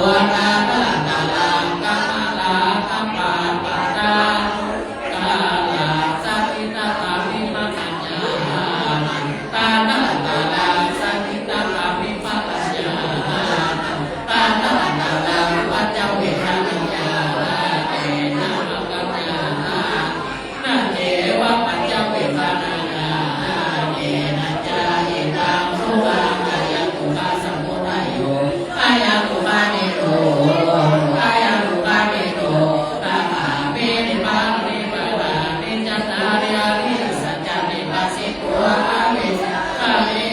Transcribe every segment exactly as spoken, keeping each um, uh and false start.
Taṇhaṅkarassa cittaṃ vippasaññānaṃ, taṇhaṅkarassa cittaṃ vippasaññānaṃ, taṇhaṅkarassa paccavejjhanaññāṇatena āgaññānaṃ, na ceva paccavejjhanañāṇena ca idaṃ dukkhaṃ, ayaṃ dukkhasamudayo, ayaṃ dukkhanirodho, ayaṃ dukkhanirodhagāminī pāṇidhi pāṇā aniccattāriya ariyasaccanti pasiṭṭhā avecca kami.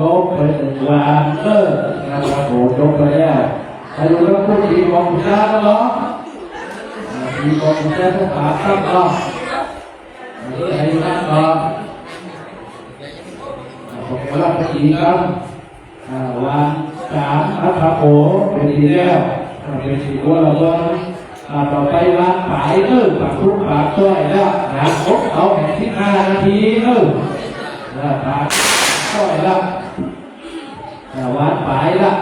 จบไปหนึ่งวันเด้อ นะครับผม จบไปแล้ว ใครรู้เรื่องพูดดีของคุณย่าแล้วเหรอ อ่า ดีของคุณย่าทั้งสามท่านเนาะ อ่า ใครรู้บ้างเนาะ อ่า ผมก็รับไปดีครับ อ่า วันสามนะครับผม เป็นดีแล้ว อ่า เป็นดีกว่าเราเบิ่ง อ่า ต่อไปวางปายเด้อ ปากทุกปากจ้อยแล้วนะ ครบเอาแห่งสิบห้านาทีเด้อ อ่า ปากจ้อยแล้ว อ่า วางปายแล้ว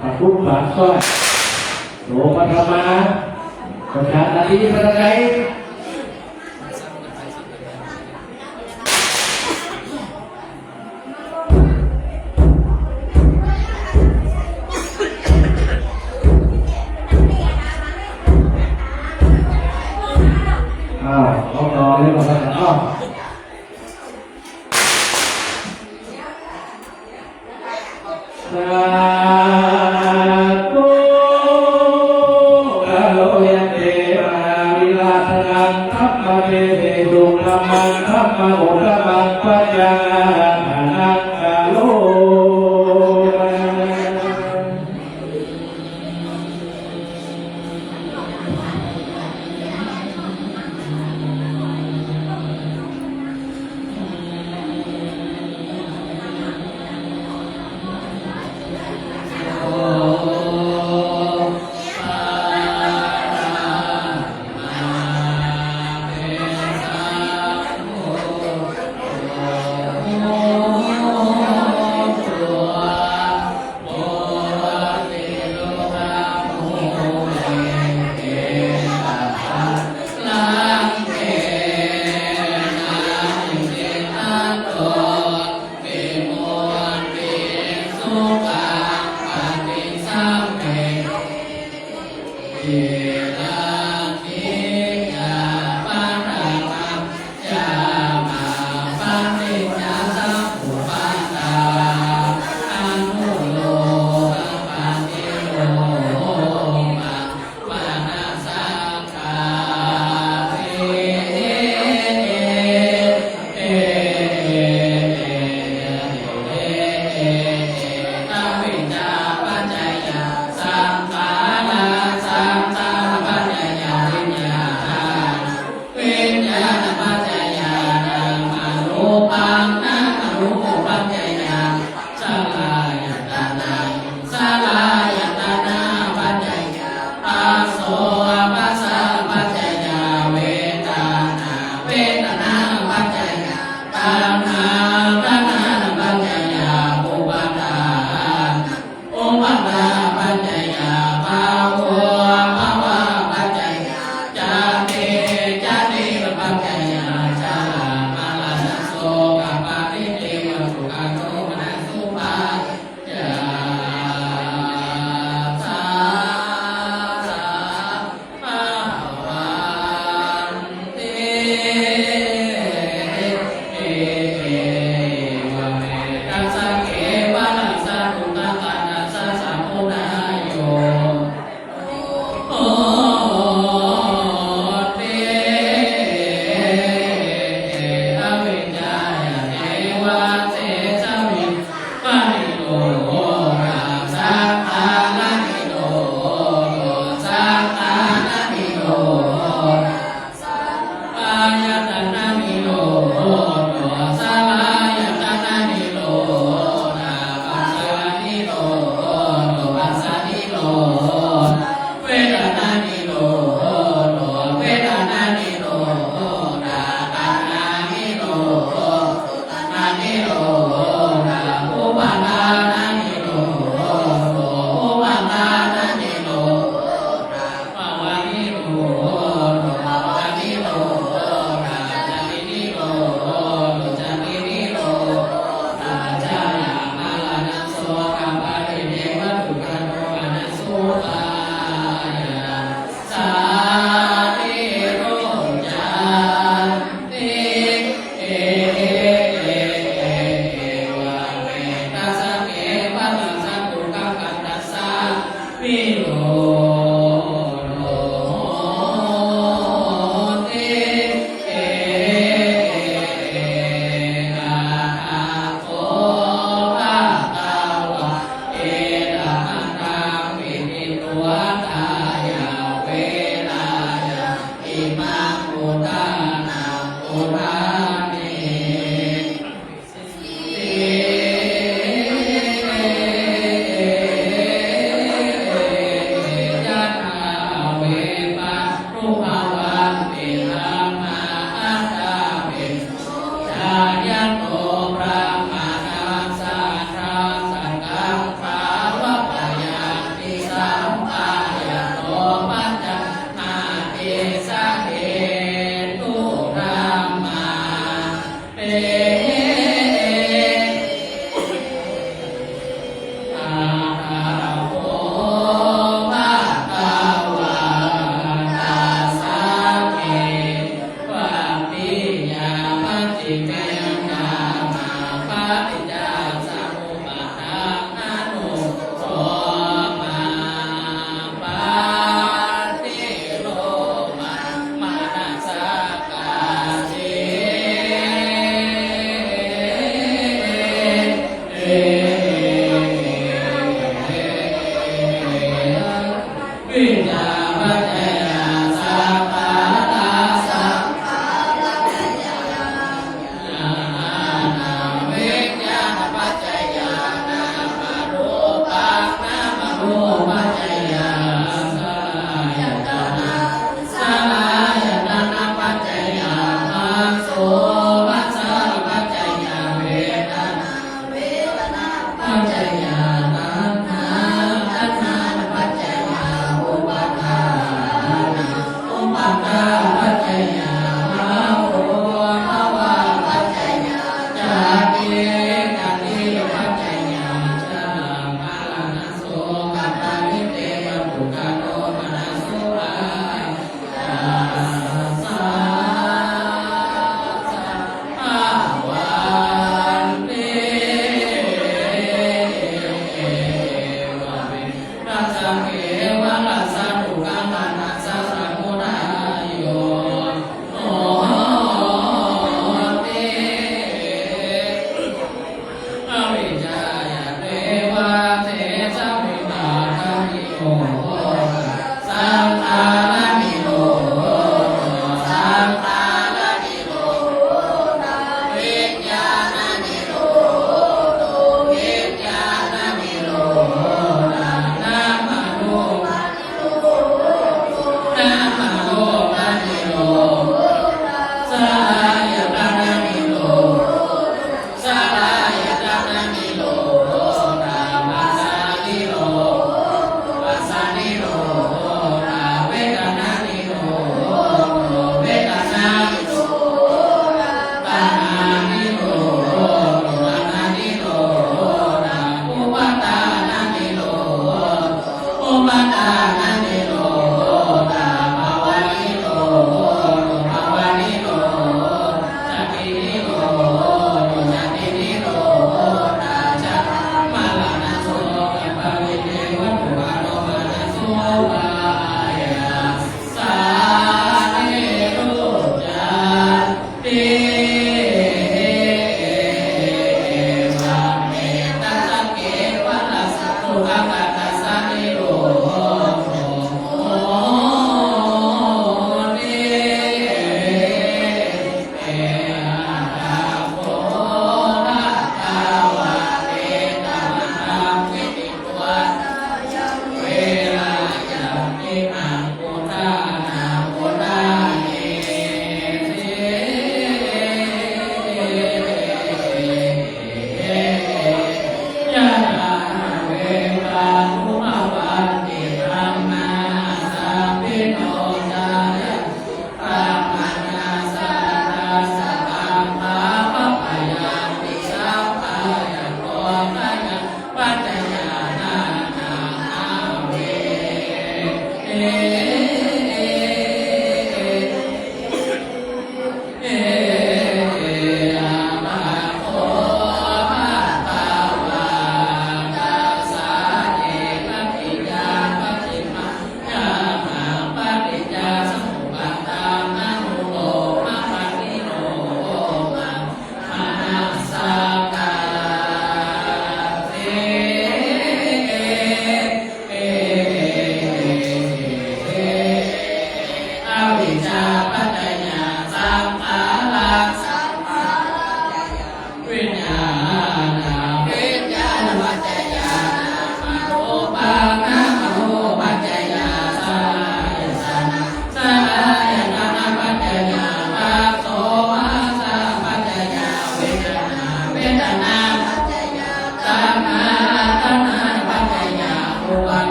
ปากทุกปากจ้อย โสปฐมา ประชานาธิปไตย อ้าว เขาต่อเรื่องอะไรกันอ้าว Sādhu. Kārayante mahāvīrāsanaṃ dhammatejesuṃ, dhammaṃ dhammamuttamaṃ, paññāraṇaṃ karoma.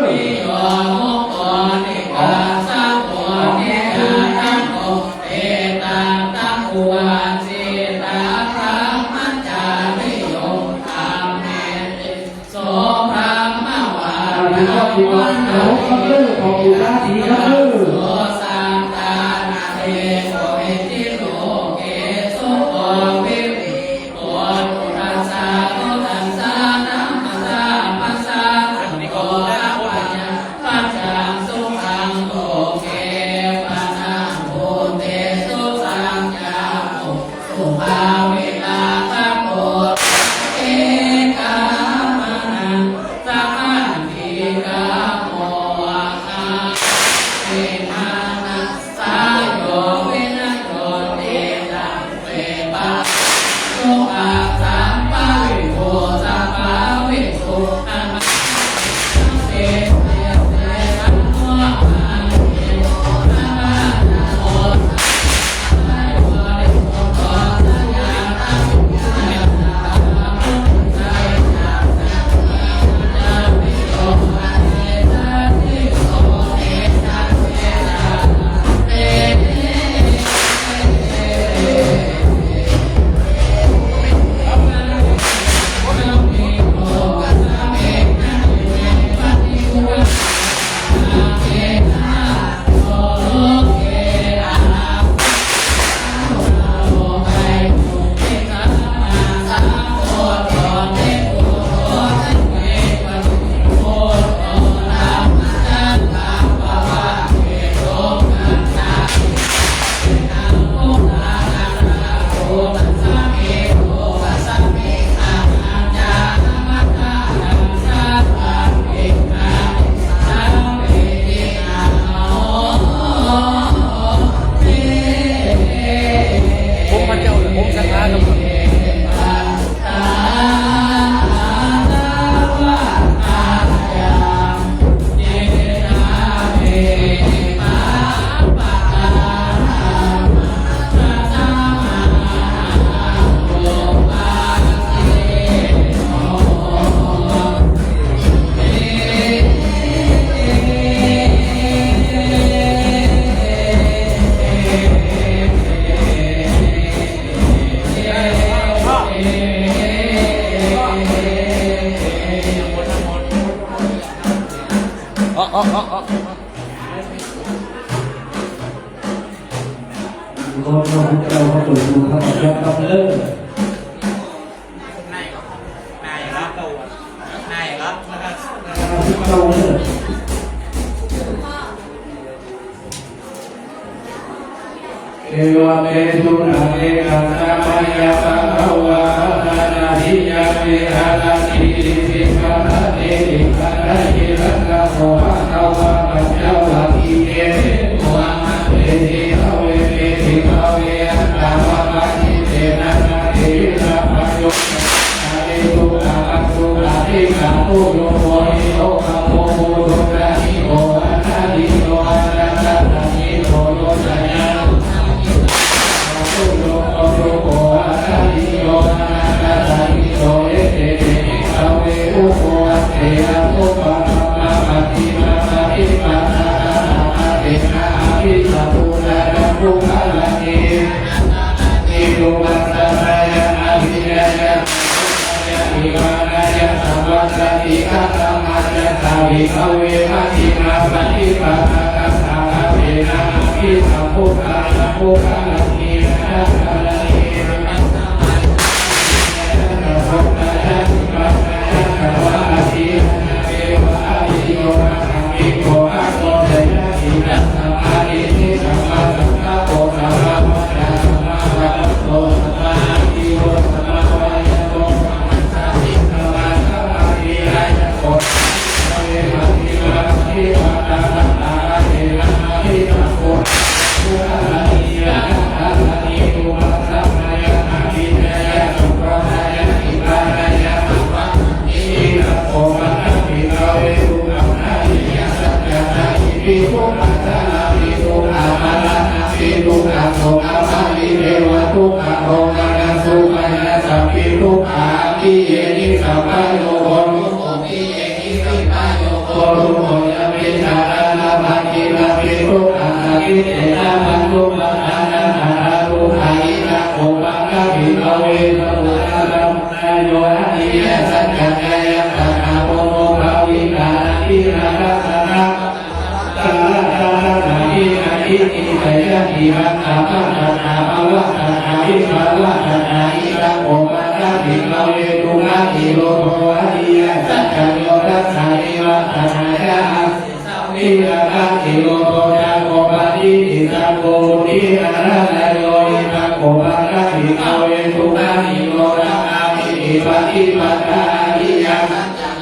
นิโยมุตโตนิกาสะโก นิยาทังโก เตตังทัง อุปัสสิตัง ธัมมาจาริโย ธัมเมติ โส ธัมมวา อ่า ถือว่า ถือว่า เคารพครับเด้อ ขอบคุณราศีครับเด้อ โส สัตตานาเท โก อิทธิโลเก สุโข วิริโข อุทธัสสะ พุทธัสสะ ธัมมัสสะ มัสสา สังโฆ สัพพะยัง ปัจจังสุขัง โลเก ปะนะ บᱷូເຕ สุ สัจจัง โห สุภาวิตา คโต เอกามะนัง สะขันติกาโม อา เทนะ สาโย วินโย เตตัง เตปะ สุขัสสัมปะริโภ สัมปะวิสุ องค์พระเจ้าน่ะ องค์สัทธากับ ขอพระพุทธเจ้าพระสงฆ์พระปัจจัยครับเด้อ นายครับ นายครับ นายครับ ข้าพเจ้าเด้อ Evaṃ me sutaṃ. Ekaṃ samayaṃ bhagavā āraṇīyaṃ viharati isipatane migadāye. Tatra kho bhagavā pañcavaggiye bhikkhūnaṃ āmantesi: Dveme, bhikkhave, antā mama cittena natthi virattha yo caññā kāmesu kāmaṃ sukhaṃ adhigammeyya, yo mohaṃ buddho ca nikkho anariyo anatthasañhito, yo ca ñāṇaṃ dhammaṃ dhammaṃ sukho ca sukho anariyo anatthasañhito. Etena bhikkhave bhikkhū ante anupagamma majjhimā paṭipadā dhammaṃ tena abhipāpuṇeyyā puggalā. Ekaṃ samayaṃ abhiññāya sabbadhammāya nibbānāya sabbadhatthi. Katamaññassa bhikkhave majjhimā paṭipadā dhammaṃ tena abhipāpuṇeyyā puggalā. Ekaṃ samayaṃ Idaṃ sabbaṃ sattābhāvaṃ sattāvibhāvaṃ sattā. Idaṃ kho pana bhikkhave dukkhanirodho ariyasaccaṃ. Yo tassā neva tathāya asesaṃ virāganirodho cāgo paṭinissaggo mutti anālayo. Idaṃ kho pana bhikkhave dukkhanirodhagāminī paṭipadā ariyasaccaṃ.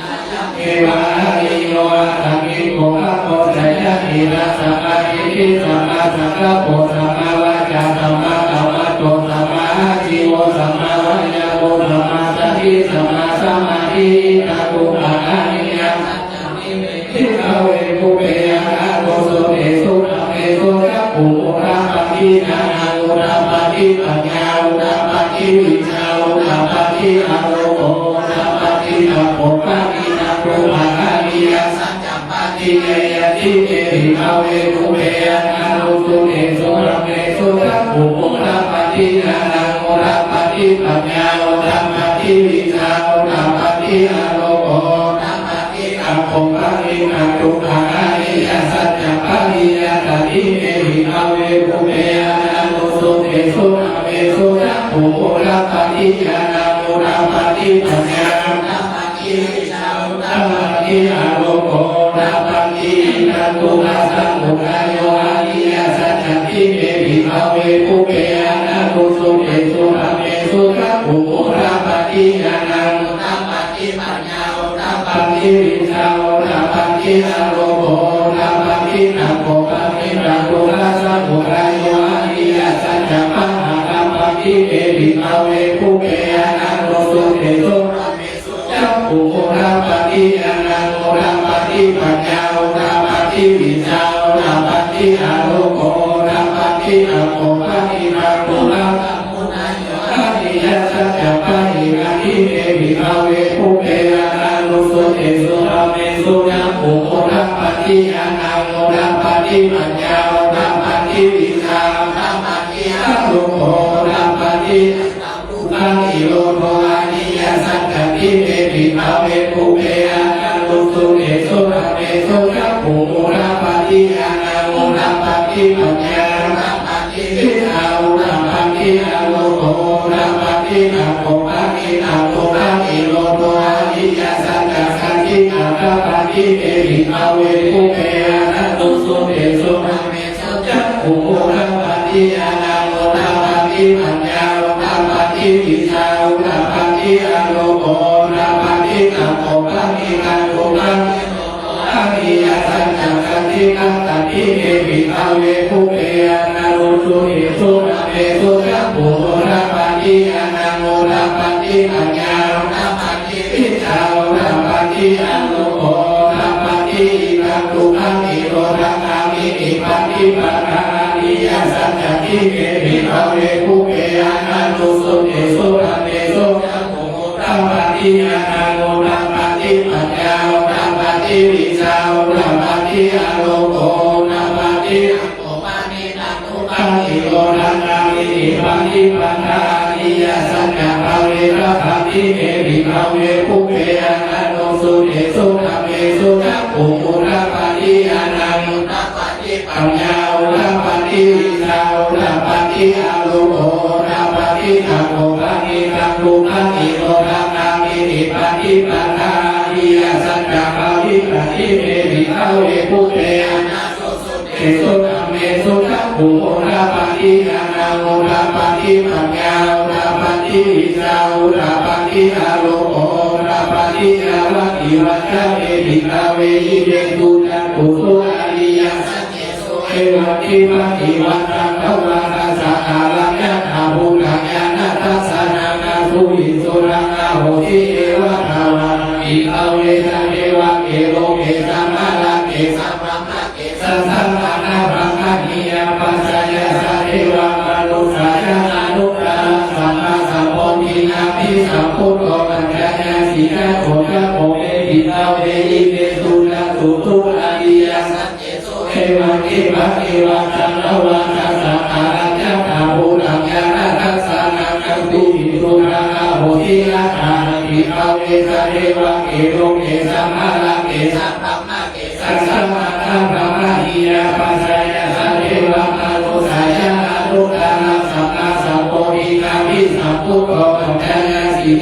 Ayameva ariyo aṭṭhaṅgiko maggo. Jayati dassamaṃ atthi sammāsaṅkappo sammāvācā sammākammanto sammāājīvo sammāvāyāmo sammāsati sammāsamādhi. Idaṃ dukkhaṃ ariyasaccaṃ. Ime bhikkhave pubbe ananussutesu dhammesu cakkhuṃ udapādi ñāṇaṃ udapādi paññā udapādi vijjā udapādi āloko udapādi. Taṃ kho panidaṃ dukkhaṃ ariyasaccaṃ paṭiccheyya. Ime bhikkhave pubbe ananussutesu dhammesu cakkhuṃ udapādi ñāṇaṃ udapādi paññā udapādi vijjā udapādi āloko udapādi. Taṃ kho panidaṃ dukkhaṃ ariyasaccaṃ pariññātā. Ime bhikkhave pubbe ananussutesu dhammesu cakkhuṃ udapādi ñāṇaṃ udapādi paññā udapādi vijjā udapādi āloko udapādi. Idaṃ dukkhasamudayo ariyasaccaṃ. Ime bhikkhave pubbe ananussutesu dhammesu cakkhuṃ udapādi ñāṇaṃ udapādi paññā udapādi vijjā udapādi āloko udapādi. Taṃ kho panidaṃ dukkhasamudayo ariyasaccaṃ pahātabbaṃ. Ime bhikkhave pubbe ananussutesu dhammesu cakkhuṃ udapādi ñāṇaṃ udapādi paññā udapādi vijjā udapādi āloko udapādi. Taṃ kho panidaṃ dukkhasamudayo ariyasaccaṃ pahīnanti. Ime bhikkhave pubbe ananussutesu dhammesu cakkhuṃ udapādi ñāṇaṃ udapādi paññā udapādi vijjā udapādi āloko udapādi. Idaṃ dukkhanirodho ariyasaccaṃ. Ime bhikkhave pubbe ananussutesu dhammesu cakkhuṃ udapādi ñāṇaṃ udapādi paññā udapādi vijjā udapādi āloko udapādi. Taṃ kho panidaṃ dukkhanirodho ariyasaccaṃ sacchikātabbaṃ. Ime bhikkhave pubbe ananussutesu dhammesu cakkhuṃ udapādi ñāṇaṃ udapādi paññā udapādi vijjā udapādi āloko udapādi. Taṃ kho panidaṃ dukkhanirodho ariyasaccaṃ sacchikatanti. Ime bhikkhave pubbe ananussutesu dhammesu cakkhuṃ udapādi ñāṇaṃ udapādi paññā udapādi vijjā udapādi āloko udapādi. Idaṃ dukkhanirodhagāminī paṭipadā ariyasaccanti. Ime bhikkhave pubbe ananussutesu dhammesu cakkhuṃ udapādi ñāṇaṃ udapādi paññā udapādi vijjā udapādi āloko udapādi. Taṃ kho panidaṃ dukkhanirodhagāminī paṭipadā ariyasaccaṃ phāvetabbaṃ. Ime bhikkhave pubbe ananussutesu dhammesu cakkhuṃ udapādi ñāṇaṃ udapādi paññā udapādi vijjā udapādi āloko udapādi. Taṃ kho panidaṃ dukkhanirodhagāminī paṭipadā ariyasaccaṃ bhāvitanti. Ime bhikkhave pubbe ananussutesu dhammesu cakkhuṃ udapādi ñāṇaṃ udapādi paññā udapādi vijjā udapādi āloko udapādi. Yāvakīvañca me bhikkhave imesu catūsu ariyasaccesu evaṃ khippāti vatthaṃ dvādasākāraṃ yathābhūtaṃ ñāṇadassanaṃ. Kātuṃ visuddhaṃ ahosi, evaṃ tvaṃ bhikkhave sadevake loke samārake sabrahmake sassamaṇabrāhmaṇiyā pajāya sadevamanussāya anuttaraṃ sammāsambodhiṃ abhisambuddho paccaññāsiṃ. Yato ca kho me bhikkhave imesu catūsu ariyasaccesu evaṃ khippāti vatthaṃ dvādasākāraṃ yathābhūtaṃ ñāṇadassanaṃ. Kātuṃ visuddhaṃ ahosi, athāhaṃ bhikkhave sadevake loke samārake sabrahmake sassamaṇabrāhmaṇiyā pajāya sadevamanussāya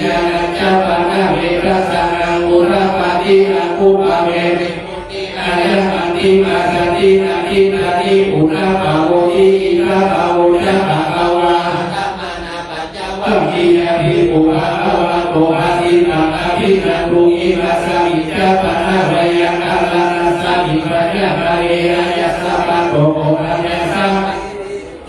Ñāṇañca pana ve dassanaṃ udapādi akuppaveti mutti ayamantimā satiṃ adhiṭṭhāti. Udapavoti idha pāvussa bhagavā. Vaggiyā bhikkhū bhagavato bhāsitaṃ abhinanduṃ. Imasmiñca pana veyyākaraṇasmiṃ bhaññamāne āyasmato koṇḍaññassa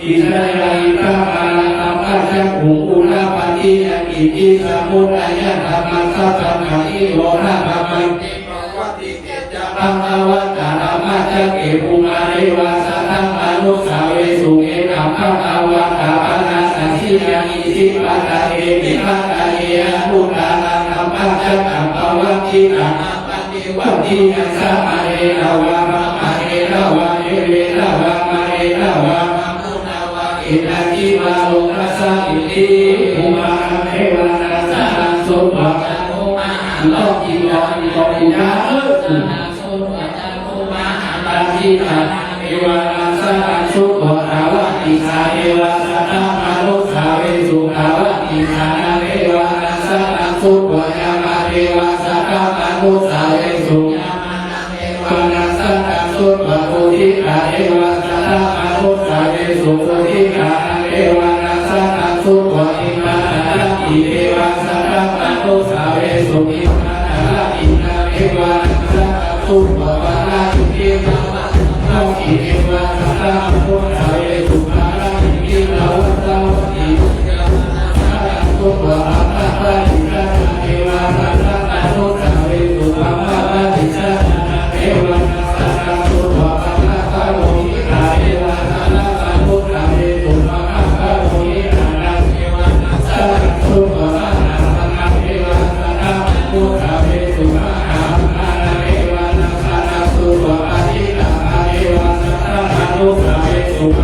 Issajā idha pana dhammacakkhuṃ udapādi yaṅkiñci samudayadhammaṃ sabbantaṃ nirodhadhammanti. Pavattite ca bhagavatā dhammacakke bhummā devā saddamanussāvesuṃ. Etaṃ bhagavatā bhaṇāma yaṅkiñci paccavekkhitabbaṃ anuttaraṃ dhammacakkaṃ pavattitaṃ appaṭivattiyaṃ samaṇena vā brāhmaṇena vā devena vā mārena vā brahmunā vā kenaci vā lokasminti. Bhummā devā naṃ saraṃ sutvā cātummahāraṃ. Devā naṃ saraṃ sutvā tāvatiṃsā devā saddamanussāvesuṃ. Tāvatiṃsānaṃ devānaṃ saraṃ sutvā yāmā devā saddamanussāvesuṃ. Yāmānaṃ devānaṃ saraṃ sutvā pūjitā devā saddamanussāvesuṃ. Pūjitānaṃ devānaṃ saraṃ sutvā tiṇṇannāraṃpi devā saddamanussāvesuṃ. Tiṇṇannāraṃpīnaṃ devānaṃ saraṃ sutvā paṇḍitānaṃ devānaṃ saraṃ sutvā paṇḍitānaṃ devānaṃ saraṃ sutvā brahmapārisajjā devā saddamanussāvesuṃ. Brahmapārisajjānaṃ devānaṃ saraṃ sutvā brahmapurohitā devā saddamanussāvesuṃ. Brahmapurohitānaṃ devānaṃ saraṃ sutvā mahābrahmā devā saddamanussāvesuṃ. Mahābrahmānaṃ devānaṃ saraṃ sutvā paccekabuddhā devā saddamanussāvesuṃ. Paccekabuddhānaṃ devānaṃ saraṃ sutvā appamāṇā devā saddamanussāvesuṃ.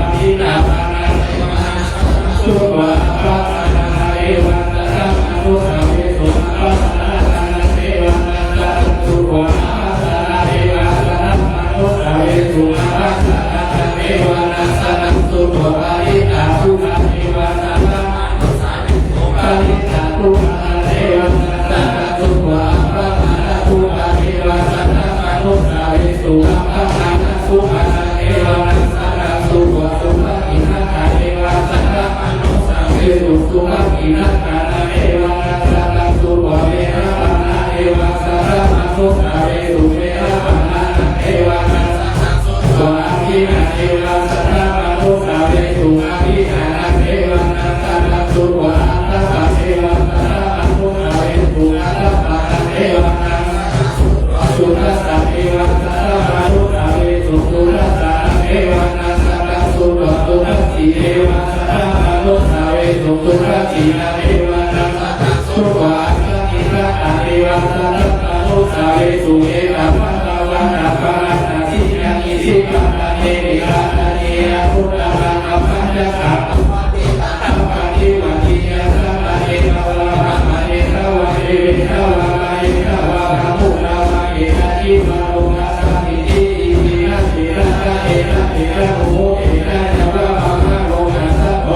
Appamāṇānaṃ devānaṃ saraṃ sutvā ābhassarā devā saddamanussāvesuṃ. Ābhassarānaṃ devānaṃ saraṃ sutvā parittabuddhā devā saddamanussāvesuṃ. Parittabuddhānaṃ devānaṃ saraṃ sutvā appamāṇabuddhā devā saddamanussāvesuṃ. Appamāṇabuddhānaṃ devānaṃ saraṃ sutvā subhakiṇhakā devā saddamanussāvesuṃ. Subhakiṇhakānaṃ devānaṃ saraṃ sutvā vehappannā devā saddamanussāvesuṃ. Vehappannānaṃ devānaṃ saraṃ sutvā āgilā devā saddamanussāvesuṃ. Āgilānaṃ devānaṃ saraṃ sutvā ātappā devā saddamanussāvesuṃ. Ātappānaṃ devānaṃ saraṃ sutvā sudassā devā saddamanussāvesuṃ. Sudassānaṃ devānaṃ saraṃ sutvā sudassi devā saddamanussāvesuṃ. Sudassīnaṃ devānaṃ saraṃ sutvā aṅgahīnā devā saddamanussāvesuṃ. Etaṃ bhagavatā bārāṇasiyaṃ isipatane migadāye anuttaraṃ dhammacakkaṃ pavattitaṃ appaṭivattiyaṃ samaṇena vā brāhmaṇena vā devena vā mārena vā brahmunā vā kenaci vā lokasminti. Itiha tena saccena tena muhuttena ca brahmamārokāsato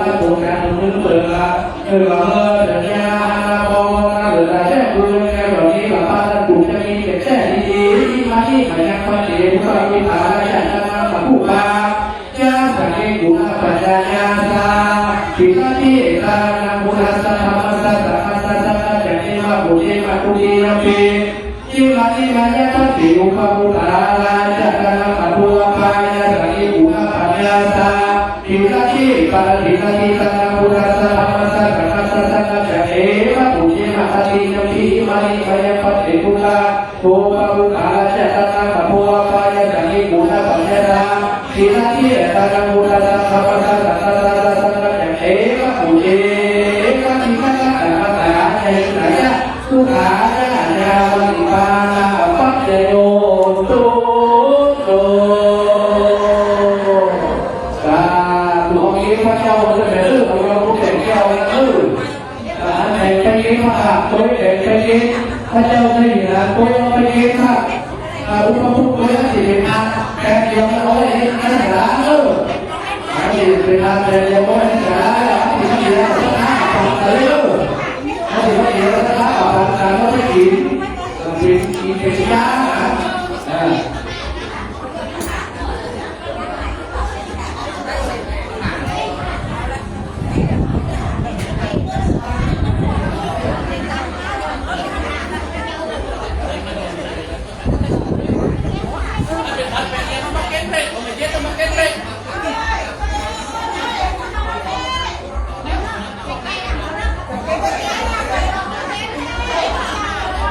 พระสงฆ์การลงมือเปิดละเปิดละเมิดเถิดญาณาโมทนาเหลือแท้คุณแก่เหล่านี้หลับพระท่านปู่จะมีเจ็บแท้ดีๆ อิมานิมะยังพันเต พุทธาวิหารจันทนาสัพพุปา ยาสะเนกุณปัญญายาสา ปิณฑิตานังพุทธัสสะธัมมัสสะสังฆัสสะสังฆัสสะเจมะปุเจมะตุติยมปี อิมานิมะยังพันเต อุปะพุทธาราจันทนาสัพพุปายาสะเนกุณปัญญายาสา ปิณฑิตาปิณฑิตานังพุทธัสสะธัมมัสสะสังฆัสสะสังฆัสสะเจมะปุเจมะตุติยมปี อิมานิมะยังพันเต พุทธา โภคาบุคคาราชาตนาขโภปายาสานิปุณณปัญญาตา ทีนาทีตานังบุตตาสังฆปัสสะสังฆาสาสะสังฆาจังเอวะปุเจ เอวะทิทัสสะตามัสสา ชัยสายะ สุขายะ ยาวัติปานาปัจจโย ตุโต สาธุ ขอเอวะเจ้าเสด็จเออ เอาเราผู้แต่งแก้วเออ อ่า ให้ไปกินผัก โดยให้ไปกิน พระเจ้าได้ยินนะ โดยเอาไปกินผัก อ่า อุปภุตโดยสิเป็นทางแปดเดียวเอาไว้ในนั้นหลาเออ อันนี้เป็นทางแปดเดียวเอาไว้ในนั้นหลา อันนี้เดียวนะ เออ อันนี้เดียวนะ เอาไปกิน เป็นกินเป็นยานะ อ่า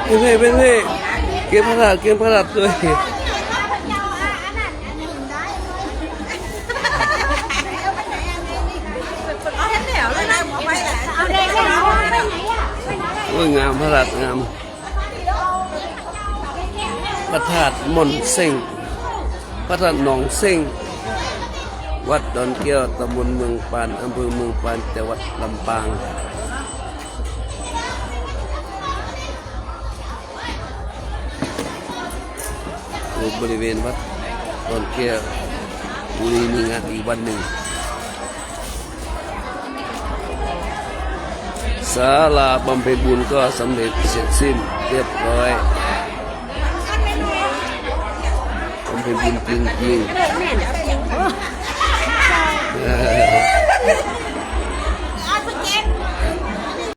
เป็นไง เป็นไง เก็บพระธาตุ เก็บพระธาตุด้วย โอ้ย งาม พระธาตุงาม พระธาตุม่อนเส้ง พระธาตุหนองเส้ง วัดดอนแก้ว ตำบลเมืองปาน อำเภอเมืองปาน จังหวัดลำปาง อยู่บริเวณวัดดอนแก้ว พรุ่งนี้มีงานอีกวันหนึ่ง ศาลาบำเพ็ญบุญก็สำเร็จเสร็จสิ้นเรียบร้อย บำเพ็ญบุญจริงๆ